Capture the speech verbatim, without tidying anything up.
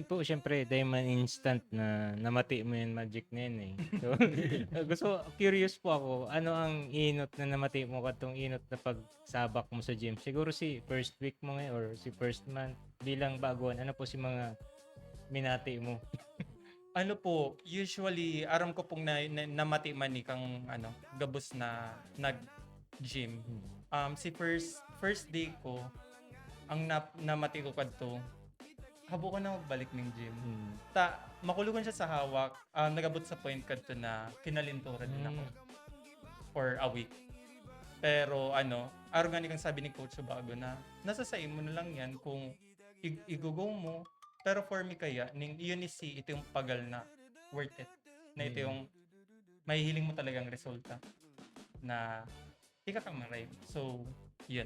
Po, syempre, dahil man instant na namati mo yung magic na yun eh. So, gusto, curious po ako, ano ang inot na namati mo katong inot na pagsabak mo sa gym? Siguro si first week mo ngayon or si first month bilang baguhan, ano po si mga minati mo? Ano po, usually, aram ko pong na, na, namati man ni kang ano, gabos na nag-gym. Um, si first first day ko, ang nap, namati ko kadto, habo ko na magbalik ng gym. Hmm. Ta, makulogon siya sa hawak, um, nagabot sa point kadto na kinalinturan din ako Mm. for a week. Pero ano, araw nga ni kang sabi ni Coach Bago na nasa sa imo na lang yan kung ig- igugo mo. Pero for me kaya, ning yun is si ito yung pagal na worth it. Na ito Mm. yung mahihiling mo talagang resulta na ikakamaray. So, yun.